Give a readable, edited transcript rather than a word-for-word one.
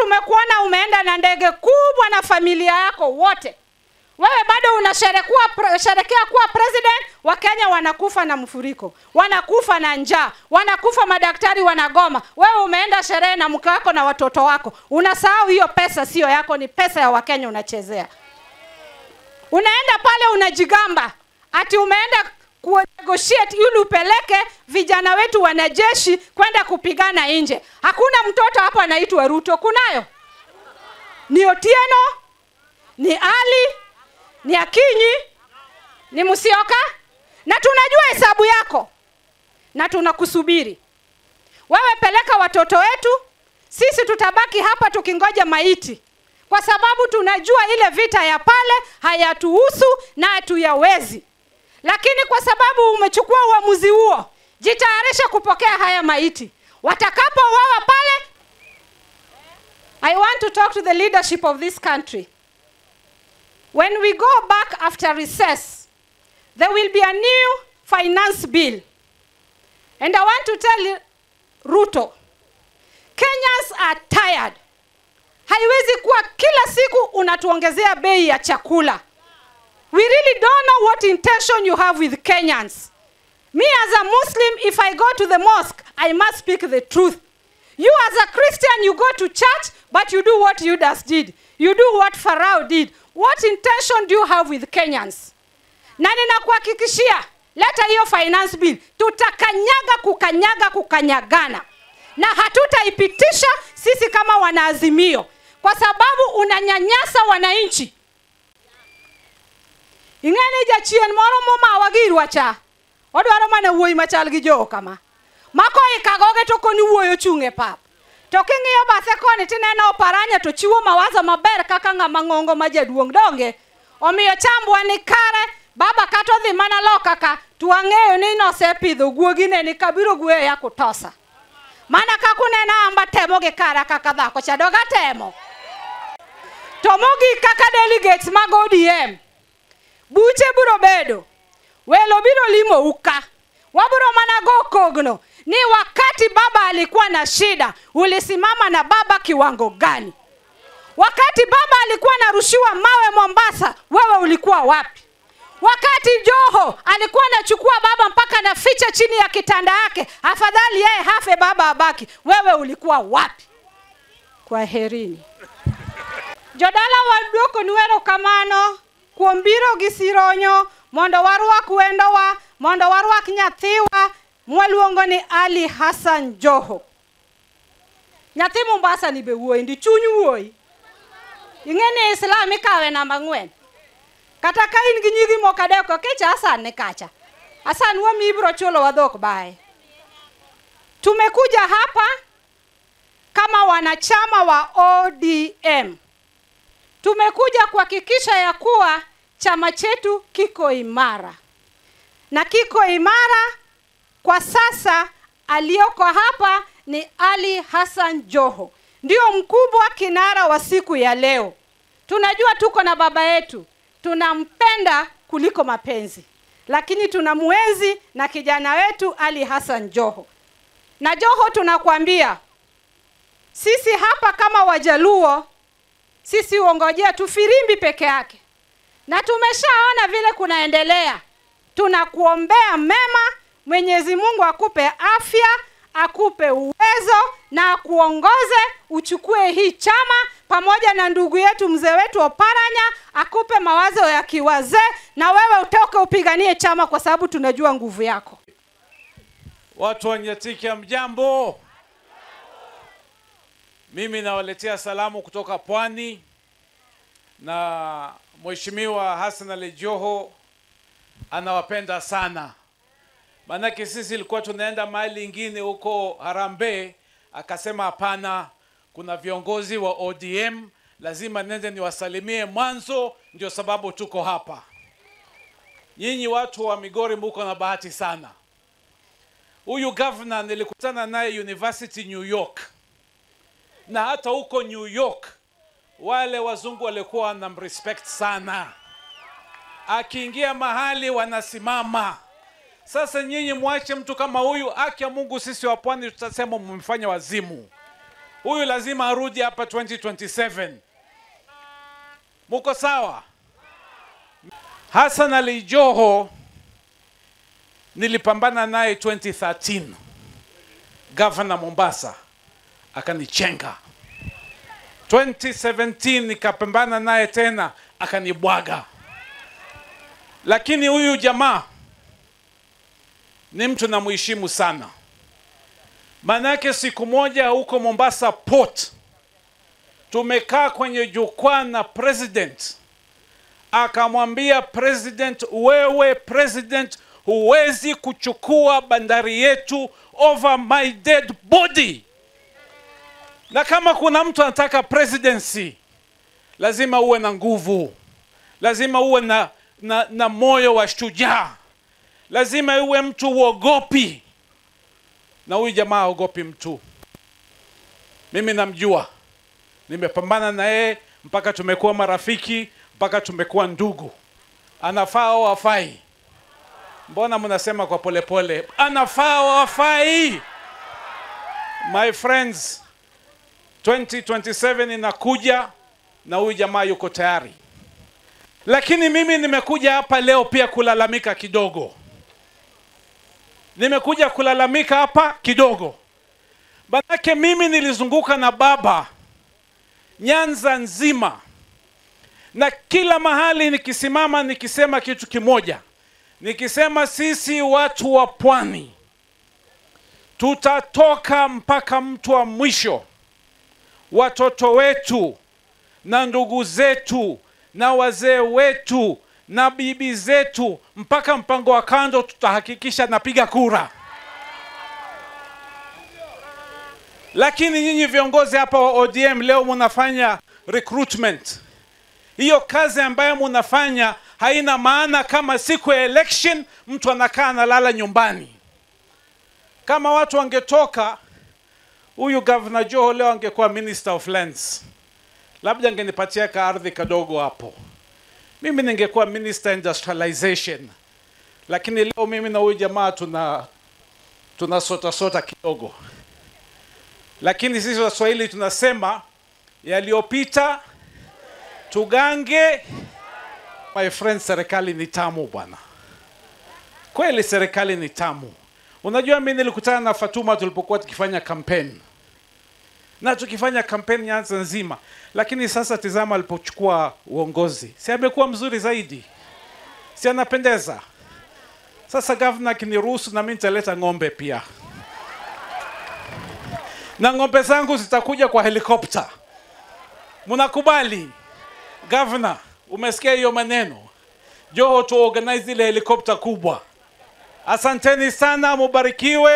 tumekuona umeenda na ndege kubwa na familia yako wote. Wewe bado unasherekea kuwa president. Wakenya wanakufa na mfuriko, wanakufa na njaa, wanakufa, madaktari wanagoma. Wewe umeenda sherehe na mke wako na watoto wako. Unasahau hiyo pesa sio yako, ni pesa ya Wakenya unachezea. Unaenda pale unajigamba ati umeenda kunegotiate ili upeleke vijana wetu wanajeshi kwenda kupigana nje. Hakuna mtoto hapo anaitwa Ruto, kunayo? Ni Otieno, ni Ali, ni Akinyi, ni Musyoka. Na tunajua hesabu yako na tunakusubiri. Wewe peleka watoto wetu, sisi tutabaki hapa tukingoja maiti, kwa sababu tunajua ile vita ya pale hayatuhusu na hatuyawezi. Lakini kwa sababu umechukua uamuzi huo, jitayarishe kupokea haya maiti watakapouawa pale. I want to talk to the leadership of this country. When we go back after recess, there will be a new finance bill. And I want to tell Ruto, Kenyans are tired. Haiwezi kuwa kila siku unatuongezea bei ya chakula. We really don't know what intention you have with Kenyans. Me as a Muslim, if I go to the mosque, I must speak the truth. You as a Christian, you go to church, but you do what Judas did. You do what Pharaoh did. What intention do you have with Kenyans? Na ninakuhakikishia, leta hiyo finance bill, tutakanyaga kukanyaga kukanyagana. Na hatutaipitisha sisi kama wanaazimio, kwa sababu unanyanyasa wananchi. Ing'eni jachien moro momawa girwa cha, odwaro mana wuoyi machal gi Joho kama. Mako ikagoge to koni wuoyo chung' e pap. To king'iyo bathe koni tineno Oparanya to chiwo mawazo maber kaka ng'ama ng'ongo ma jaduong' donge. Omiyo chambwa ni kare, baba kata odhi mana loka ka, to wang'eyo ni nosepidho guogi ne ni kabiro gweyo ya kutosa. Mana kaka uneno amba temo gi kara kaka dhako cha doga temo. To mogik kaka delegates mag ODM, buche biro bedo, welo biro limo uka, wabiro mana go kogno ni wakati baba alikuwa na shida ulisimama na baba kiwango gani? Wakati baba alikuwa anarushiwa mawe Mombasa, wewe ulikuwa wapi? Wakati Joho alikuwa anachukua baba mpaka anaficha chini ya kitanda yake, afadhali yeye hafe baba abaki, wewe ulikuwa wapi? Kwa herini. Jodala waduoko nwero kamano kuom biro gi sironyo mondo warwak wendowa, mondo warwak nyathiwa mwaluongo ni Ali Hassan Joho. Nyathi Mombasa ni be wuoyi ndi chuny wuoyi. Ing'e ni Islam ikawe namba 4. Kata ka in gi nyigi moko adek okecha Hassan ni kacha. Hassan wami ibiro chulo wa dhok bae. Tumekuja hapa kama wanachama wa ODM. Tumekuja kuhakikisha ya kuwa chama chetu kiko imara. Na kiko imara kwa sasa. Aliyoko hapa ni Ali Hassan Joho. Ndio mkubwa kinara wa siku ya leo. Tunajua tuko na baba yetu. Tunampenda kuliko mapenzi. Lakini tunamuenzi na kijana wetu Ali Hassan Joho. Na Joho tunakuambia, sisi hapa kama Wajaluo, sisi uongojea tu firimbi peke yake. Na tumeshaona vile kunaendelea. Tunakuombea mema, Mwenyezi Mungu akupe afya, akupe uwezo na akuongoze uchukue hii chama pamoja na ndugu yetu mzee wetu Oparanya, akupe mawazo ya kiwazee na wewe utoke upiganie chama kwa sababu tunajua nguvu yako. Watu wa Nyatike mjambo. Mimi nawaletea salamu kutoka Pwani na Mheshimiwa Hassan Ali Joho anawapenda sana. Manake sisi ilikuwa tunaenda mahali ingine huko Harambee, akasema hapana, kuna viongozi wa ODM lazima nende niwasalimie mwanzo, ndio sababu tuko hapa. Nyinyi watu wa Migori mko na bahati sana. Huyu governor nilikutana naye University New York. Na hata huko New York wale wazungu walikuwa wanamrespect sana. Akiingia mahali wanasimama. Sasa nyinyi mwache mtu kama huyu, haki ya Mungu sisi wa Pwani tutasema mmemfanya wazimu. Huyu lazima arudi hapa 2027. Muko sawa? Hassan Ali Joho nilipambana naye 2013. Governor Mombasa akanichenga. 2017 nikapambana naye tena akanibwaga. Lakini huyu jamaa ni mtu namuheshimu sana. Manake siku moja huko Mombasa Port tumekaa kwenye jukwaa na president, akamwambia president, wewe president huwezi kuchukua bandari yetu over my dead body. Na kama kuna mtu anataka presidency, lazima uwe na nguvu, lazima uwe na moyo wa shujaa, lazima uwe mtu uogopi. Na huyu jamaa haogopi mtu. Mimi namjua, nimepambana na yeye mpaka tumekuwa marafiki, mpaka tumekuwa ndugu. Anafaa au hafai? Mbona mnasema kwa polepole? Anafaa au hafai? My friends, 2027 inakuja na huyu jamaa yuko tayari. Lakini mimi nimekuja hapa leo pia kulalamika kidogo. Nimekuja kulalamika hapa kidogo. Manake mimi nilizunguka na baba Nyanza nzima, na kila mahali nikisimama nikisema kitu kimoja. Nikisema sisi watu wa pwani tutatoka mpaka mtu wa mwisho. Watoto wetu na ndugu zetu na wazee wetu na bibi zetu mpaka mpango wa kando tutahakikisha napiga kura. Lakini nyinyi viongozi hapa wa ODM leo mnafanya recruitment. Hiyo kazi ambayo mnafanya haina maana kama siku ya election mtu anakaa analala nyumbani. Kama watu wangetoka, huyu Governor Joho leo angekuwa Minister of Lands. Labda angenipatia ka ardhi kadogo hapo. Mimi ningekuwa Minister Industrialization. Lakini leo mimi na huyu jamaa tuna sota kidogo. Lakini sisi Waswahili tunasema yaliyopita tugange. My friends, serikali ni tamu bwana. Kweli serikali ni tamu. Unajua mimi nilikutana na Fatuma tulipokuwa tukifanya campaign. Na tukifanya campaign Nyanza nzima. Lakini sasa tizama alipochukua uongozi. Si amekuwa mzuri zaidi? Si anapendeza? Sasa governor akiniruhusu na mimi nitaleta ng'ombe pia. Na ng'ombe zangu zitakuja kwa helikopta. Mnakubali? Governor, umesikia hiyo maneno? Joho tu organize ile helikopta kubwa. Asanteni sana, mubarikiwe.